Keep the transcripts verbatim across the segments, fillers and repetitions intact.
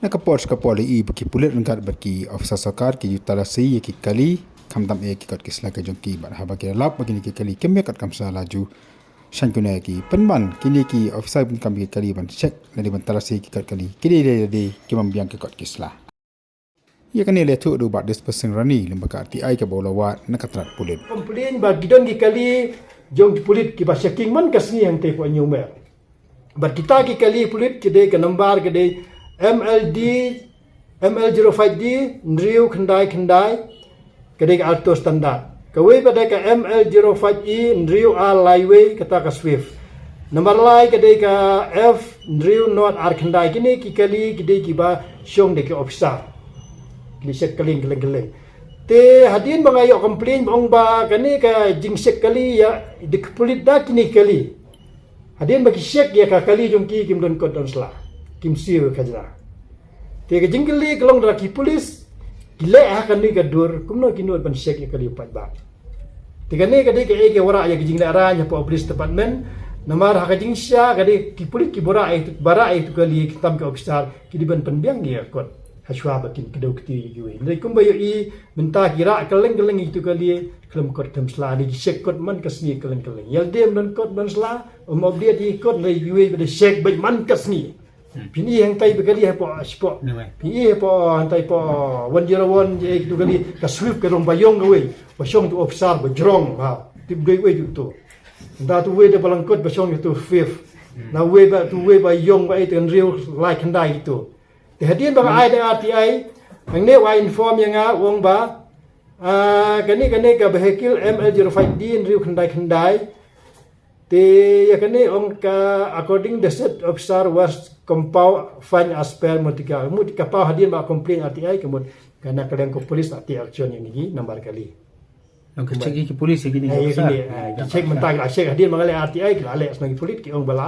Ka por ka por i ba ki pulit ryngkat bad ki officer sorkar ki ju talasi ïa ki kali, khamtam eh ki kot ki sla ka jong ki, bad haba ki lap ba kine ki kali kim ïa kot kam sla la ju shang kine ki pynban kine ki officer ban kam ki kali ban check, lane ban talasi ki kot kali, kine de de ki bym biang ki kot ki sla. Ïa kane le thuh du ba Dispensing Rani lem ba ka R T I ka ba u la wad na ka tnat pulit. Complain ba ki don ki kali jong ki pulit ki ba checking man ka sngi hangtei ko ñiuh mer. Bad kita ki kali pulit ki dei ka number ka dei M L D, M L zero five D hynriew khyndai khyndai, ka dei ka alto standard. Kawei pat dei ka M L zero five E hynriew ar lai wei, kata ka Swift. Number lai ka dei ka F hynriew nod ar khyndai. Kine ki kali ki dei ki ba shong da ki officer. Ki check kylleng kylleng kylleng. Te hadien ba nga ïoh complain ba ong ba kane ka jingcheck kali ïa da ki pulit da kine kali. Hadien ba ki check ïa ka kali jong ki, kim don kot don sla, kim siew ïa ka khajna. Te ka jingkylli ka long da ki pulit ki leh ha kane ka dur kumno ki nud ban check ïa ka kali u paidbah. Te kane ka dei kaei ka wanrah ïa ka jinglehrain hapoh police department. Namar ha ka jingshisha ka dei ki pulit ki ba rah ïa, ba rah ïa ka kali, khamtam ki officer, ki dei ban pynbiang ïa ka kot hashwa ba kin kdew kti ïa kiwei. Hynrei kumba ïohi mynta ki rah kylleng kylleng ïa ka kali, khlem kot khlem sla, dei ki check kot man ka sngi kylleng kylleng. Ïa lade ym don kot don sla, ym update ïa ki kot, hynrei kiwei ba dei check beit man ka sngi. Phin i hangtai ba kali hapoh spot. Phin i hapoh hangtai hapoh one zero one, ïa ka kali ka Swift ka long ba ïong kawei, ba shong tu officer ba jrong, ha. Tip dei wei tu tu. Nda tu wei da ba lyngkot ba shong tu Swift. Na wei ba tu wei ba ïong ba ïa tu hynriew lai khyndai tu. Te hadien ba nga ai da R T I, hangne u ai inform ïa nga u ong ba, ah, kane kane ka vehicle M L zero five D hynriew khyndai khyndai. Te ïa kane ong ka according the said officer was compound fine as per Motika. Mut ka paw hadien ba complain R T I ka mut ka na ka liang ka police la take action ïa kine ki number kali. Nang ka check ki police ïa kine ki officer. Ki check mynta ki la check hadien ba nga leh R T I ki la leh shnong ki police ki ong ba la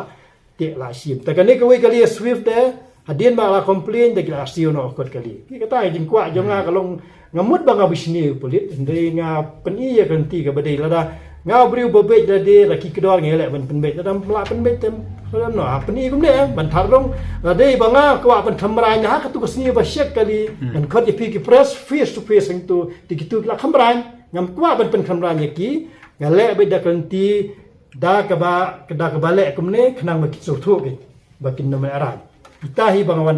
te la shim. Te kane kawei kali Swift te hadien ba la complain te ki la siew noh kot kali. Ki kata jingkwah jong nga ka long, nga mut ba nga bishni pulit, hynrei nga pyni ïa ka lynti ka ba dei. Lada nga u briew ba beit lade la ki kdor nga leh ban pynbeit, lada la pynbeit te lada no ha pyni kumne ban thar dong. Lada ba nga kwah ban khamrain ha katu ka sngi ba check kali, ngan khot ïa phi ki press face to face hangtu, te kitu ki la khamrain. Ngam kwah ban pynkhamrain ïa ki, nga leh beit da ka lynti da kaba, da kaba leh kumne khnang ba kin sngewthuh ki, ba kin ym lehrain. Kita hi ba nga wan